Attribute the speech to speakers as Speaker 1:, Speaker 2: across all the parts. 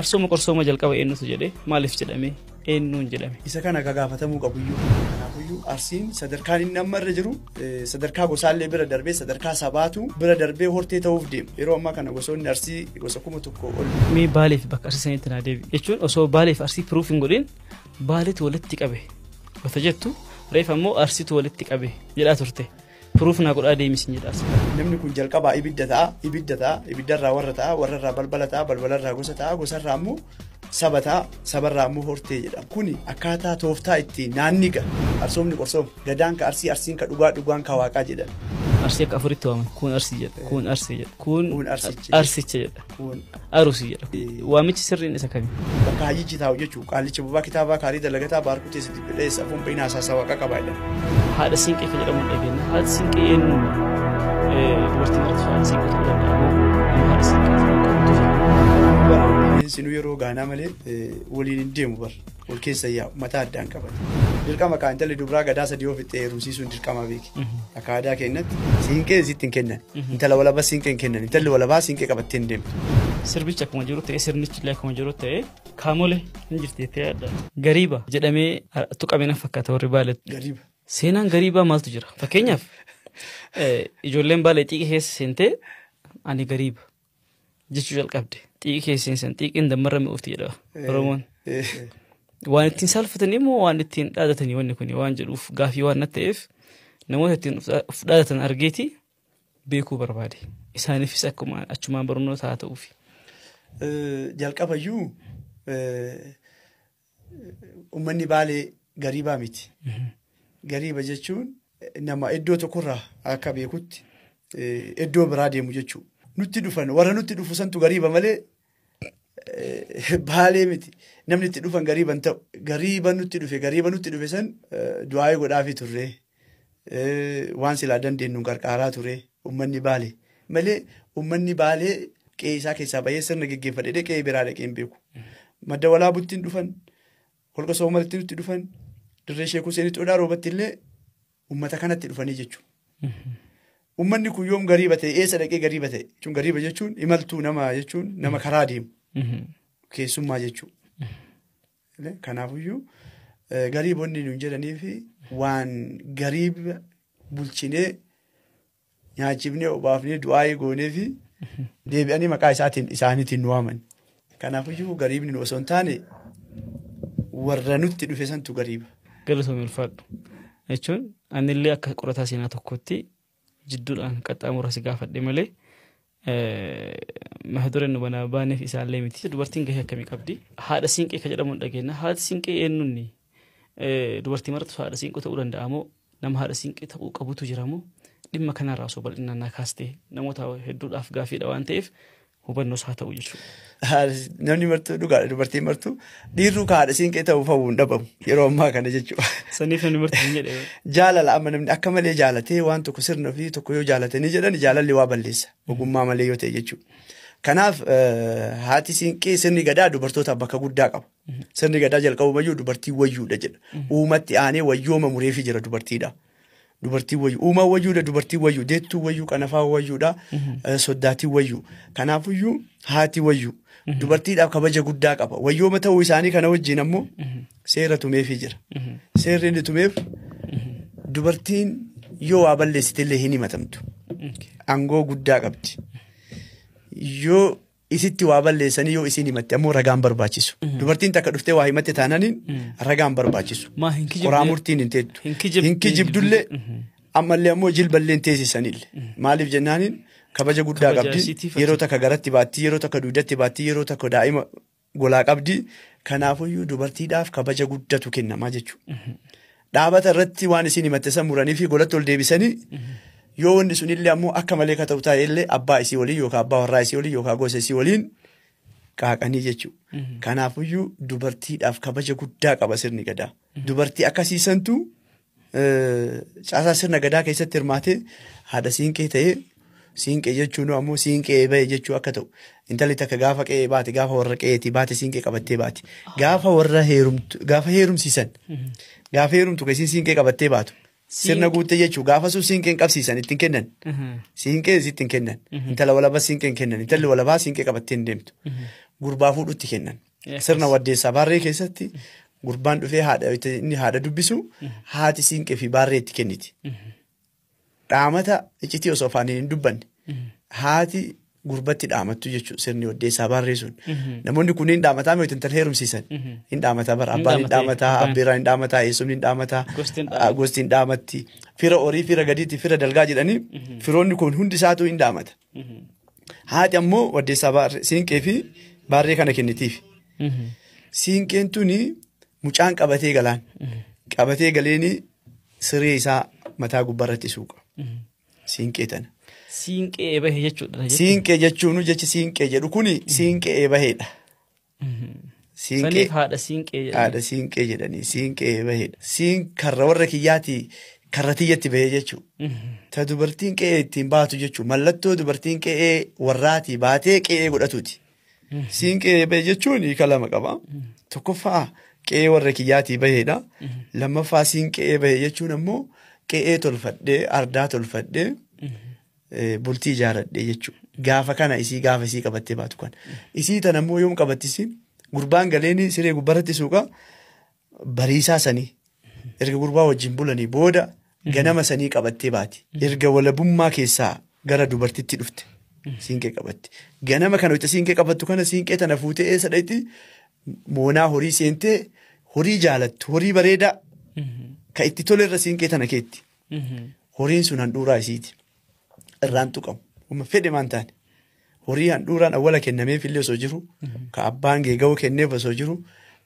Speaker 1: Arsooma qorsooma jalqaba eenyutu jedhee maaliif jedhame eenyuun jedhame.
Speaker 2: Isa kana akka gaafatamuu qabuyyuu. Kanaafuyyuu Arsiin sadarkaan inni amma irra jiru sadarkaa gosaallee bira darbee sadarkaa sabaatu bira darbee hortee ta'uuf deema. Yeroo ammaa kana gosoonni Arsii gosa 1000 ol.
Speaker 1: Mee Baaleef bakka Arsii sanitti naa deebi. Jechuun osoo Baaleef Arsii proof hin godhin Baaleetu walitti qabe. Wata jettu reef ammoo Arsiitu walitti qabe jedhaa turte. Proof naa godhaa deemisin jedha Arsii.
Speaker 2: Namni kun jalqabaa ibidda ta'a, ibidda ta'a, ibiddarraa warra ta'a, warrarraa balbala ta'a, balbalarraa gosa ta'a, gosarraa ammoo saba ta'a, sabarraa ammoo hortee jedhama. Kuni akkaataa tooftaa itti naanniga. Arsoomni qorsooma. Gadaan ka Arsii, Arsiin ka dhugaa, dhugaan ka waaqaa jedhan.
Speaker 1: Arsii akka afuritti waaman. Kun Arsii jedha, kun Arsii jedha, kun Arsicha jedha,
Speaker 2: Kun
Speaker 1: Arusii jedha. Waamichi sirriin isa kami?
Speaker 2: Bakka hayyichi taa'u jechuudha. Qaallicha bobaa kitaabaa kaarii dalagataa baarkuu teessatti bidheessa afuun bahinaa haasaa waaqa qabaa jedhama.
Speaker 1: Haadha siinqee kan jedhamu dhageenya. Haadha siinqee eenyuun dubartii marti haadha siinqee ta'uu danda'a moo nama haadha siinqee ta'uu qabdu jira?
Speaker 2: Bineensinuu yeroo gaanaa malee waliin hin deemu bar. Wal keessa yaa'u mataa addaan qabata. Dirqama kaan intalli dubaraa gadaa sadii of itti heerumsiisuun dirqama beeki. Akka aadaa keenyatti siinqee isitti hin kennan. Intala walabaa siinqee hin kennan. Intalli walabaa siinqee qabattee hin deemtu.
Speaker 1: Sirbichi akkuma jiru ta'e sirnichi illee akkuma jiru ta'e kaamolee hin jirti jettee yaadda. Gariiba jedhamee tuqame na fakkaata warri Baaleetti.
Speaker 2: Gariiba.
Speaker 1: Seenaan gariibaa maaltu jira? Fakkeenyaaf ijoolleen Baalee xiiqii keessa seentee ani gariiba jechuu jalqabde. Xiiqii keessa seensan xiiqiin dammarra mi'oofti jedha Oromoon. Waan ittiin saalfatanii immoo waan ittiin dhaadatanii wanni kun waan jedhuuf gaafii waan natti ta'eef namoota ittiin of dhaadatan argeeti beekuu barbaade. Isaaniifis akkuma achumaan barnoota haa ta'uufi.
Speaker 2: Jalqabayyuu uummanni Baalee gariibaa miti. Gariiba jechuun nama iddoo tokkorraa akka beekutti iddoo biraa deemu jechuudha. Nutti dhufan warra nutti dhufu santu gariiba malee Baalee miti. Namni itti dhufan gariiba hin ta'u. Gariiba nutti dhufe gariiba nutti dhufe san du'aayii godhaafii turre. Waan silaa dandeenyu qarqaaraa ture uummanni Baalee. Malee uummanni Baalee qe'ee isaa keessaa bahee sirna geggeeffadhee qe'ee biraa dhaqee hin beeku. Madda Walaabuttiin dhufan, Holqa Soomalitti nutti dhufan, Dirree Sheek Huseenitti Odaa Roobatti illee uummata kanatti dhufanii jechuudha. Uummanni kun yoom gariiba ta'e eessa dhaqee gariiba ta'e jechuun gariiba jechuun imaltuu nama jechuun nama karaa deemu keessummaa jechuudha. Kanaafiyyuu gariibonni nuun jedhanii fi waan gariiba bulchinee nyaachifnee obaafnee du'aayii goonee fi deebi'anii maqaa isaatiin isaaniitiin nu waaman. Kanaafiyyuu gariibni nu osoo hin taane warra nutti dhufe santu gariiba.
Speaker 1: Galatoomii ulfaadhu. Jechuun anillee akka qorataa seenaa tokkotti jidduudhaan qaxxaamura si gaafadhe malee mata dureen nu banaa baaneef isaallee miti. Dubartiin gahee akkamii qabdi? Haadha siinqee kan jedhamu dhageenya. Haadha siinqee eenyuun dubartii maratu haadha siinqee ta'uu danda'a moo nama haadha siinqee ta'uu qabutu jira moo dhimma kanarraa osoo bal'inaan naa kaastee namoota hedduudhaaf gaafiidha waan ta'eef hubannoos haa ta'u jechuudha.
Speaker 2: Namni martuu dhugaadha dubartiin martuu dhiirru ka haadha siinqee ta'uu fa'uu hin dhabamu yeroo ammaa kana jechuudha.
Speaker 1: Saniif namni martuu hin jedhe.
Speaker 2: Jaalala amma namni akka malee jaalatee waan tokko sirna ofii tokko yoo jaalatanii jedhan jaalalli waa balleessa ogummaa malee yoo ta'e jechuudha. Kanaaf haati siinqee sirni gadaa dubartootaaf bakka guddaa qaba. Sirni gadaa jalqabumayyuu dubartii wayyuudha jedha. Uumatti aanee wayyooma mureefii jira dubartiidha. Dubartii wayyuu uumaa wayyuudha dubartii wayyuu deettuu wayyuu qanafaa wayyuudha soddaatii wayyuu. Kanaafuyyuu haati wayyuu dubartiidhaaf kabaja guddaa qaba. Wayyooma ta'uu isaanii kana wajjin ammoo seera tumeefii jira. Seerri inni tumeef dubartiin yoo waa balleessite illee hin himatamtu. Aangoo guddaa qabdi. Yoo isitti waa balleessanii yoo isiin himatte ammoo ragaan barbaachisu. Dubartiin takka dhuftee waa himatte taananiin ragaan barbaachisu.
Speaker 1: Maa hin kijibne.
Speaker 2: Qoraa murtiin hin teettu.
Speaker 1: Hin kijibne.
Speaker 2: Hin kijibdullee ammallee ammoo jilballee hin teessisanillee. Maaliif jennaaniin kabaja guddaa
Speaker 1: Kabaja
Speaker 2: qabdi.
Speaker 1: isiitiif
Speaker 2: Yeroo takka garatti baatti, yeroo takka duudatti baatti, yeroo takka daa'ima golaa qabdi. Kanaafuyyuu dubartiidhaaf kabaja guddatu kennamaa jechuudha. Dhaabata irratti waan isiin himatte san muranii fi golatti ol deebisanii yoo wanni sunillee ammoo akka malee ka ta'u ta'e illee abbaa isii waliin yookaan abbaa warraa isii waliin yookaan gosa isii waliin qaaqanii jechuudha. Kanaafuyyuu dubartiidhaaf kabaja guddaa qaba sirni gadaa. Dubartii akkasiisantu caasaa sirna gadaa keessatti hirmaatee haadha siinqee ta'ee siinqee jechuun ammoo siinqee bahe jechuu akka ta'u intalli takka gaafa qe'ee baate gaafa warra qe'eetii baate siinqee qabattee baate gaafa warra heerumtu gaafa heerumsiisan gaafa heerumtu kan isiin siinqee qabattee baatu Sirna guuttee jechuun gaafa sun siinqeen qabsiisan ittiin kennan. Siinqee ittiin kennan. Intala walabaa siinqeen kennan. Intalli walabaa siinqee qabattee hin deemtu. Gurbaa fuudhutti kennan. Sirna waddeessaa baarree keessatti gurbaan dhufee haadha inni haadha dubbisu haati siinqee fi baarree itti kenniti. Dhaamata iccitii osoo afaaniin hin dubbanne haati gurbatti dhaamattu jechuudha sirni waddeessaa baarree sun. Namoonni kunneen dhaamataa miti intala heerumsiisan. Hin dhaamataa bara abbaan hin dhaamataa, abbeeraan hin dhaamataa, eessumni hin dhaamataa, gosti hin dhaamatti. Fira horii, fira gadiitti, fira dalgaa jedhanii firoonni kun hundi isaatu hin dhaamata. Haati ammoo waddeessaa baarree siinqee fi baarree kana kennitiif. Siinqeen tuni mucaan qabatee galaan. Qabatee galeeni siree isaa mataa gubbaarratti suuqa. Siinqee tana.
Speaker 1: Siinqee bahe jechuudha.
Speaker 2: Siinqee jechuun jechi siinqee jedhu kuni siinqee baheedha.
Speaker 1: Saniif haadha siinqee jedhanii.
Speaker 2: Haadha siinqee jedhanii siinqee baheedha. Siin karra warra kiyyaatii karra tiyyatti bahee jechuudha. Ta dubartiin qe'ee ittiin baatu jechuudha. Mallattoo dubartiin qe'ee warraatii baatee qe'ee godhatuuti. Siinqee bahe jechuun hiika lama qaba. Tokkoffaa qe'ee warra kiyyaatii baheedha. Lammaffaa siinqee bahe jechuun ammoo qe'ee tolfadhee ardaa tolfadhee bultii ijaaradhee jechuudha. Gaafa kana isii gaafa isii qabattee baatu kana. Isii tana ammoo yoom qabattisi gurbaan galeeni siree gubbaarratti suuqa bariisaa sanii erga gurbaa wajjin bulanii booda ganama sanii qabattee baati. Erga walabummaa keessaa gara dubartitti dhufte siinqee qabatti. Ganama kana wayita siinqee qabattu kana siinqee tana fuutee eessa dhaqxi moonaa horii seentee horii jaalattu horii bareedaa ka itti tolerra siinqee tana keetti. Horiin sun handhuuraa isiiti. Irraan tuqamu. Uma fedhe maan taane. Horii handhuuraan awwala kennameef illee osoo jiru, ka abbaan geega'uu kenneef osoo jiru,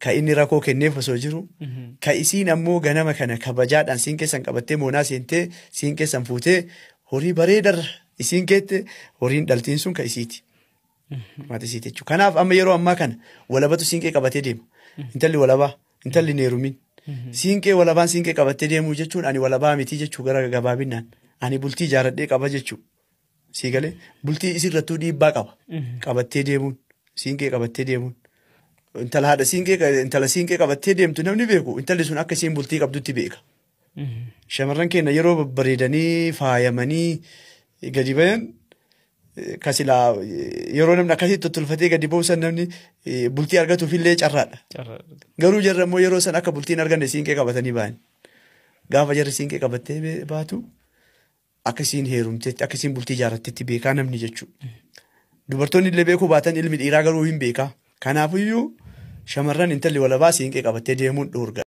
Speaker 2: ka inni rakoo kenneef osoo jiru, ka isiin ammoo ganama kana kabajaadhaan siinqee san qabattee moonaa seentee siinqee san fuutee horii bareedarra isiin keette horiin dhaltiin sun ka isiiti. Maatii isiiti jechuudha. Kanaaf amma yeroo ammaa kana walabatu siinqee qabatee deema. Intalli walabaa, intalli neerumin. Siinqee walabaan siinqee qabattee deemuu jechuun ani walabaa miti jechuu gara gabaabinaan. Ani bultii ijaaradhee qaba jechuudha. Sii galee bultii isirrattuu dhiibbaa qaba. Qabattee deemuun siinqee qabattee deemuun. Intala haadha siinqee intala siinqee qabattee deemtu namni beeku intalli sun akka isiin bultii qabdutti beeka. Shamarran keenya yeroo babbareedanii faayamanii gadi bayan kasilaa yeroo namni akkasitti tottolfatee gadi ba'u san namni bultii argatuuf illee carraadha. Garuu jarri ammoo yeroo san akka bultiin arganne siinqee qabatanii ba'an. Gaafa jarri siinqee qabattee baatu akka isiin heerumteetti akka isiin bultii ijaarrattetti beekaa namni jechuudha. Dubartoonni illee beekuu baatan ilmi dhiiraa garuu hin beekaa. Kanaafiyyuu shamarran intalli walabaa siinqee qabattee deemuun dhoorga.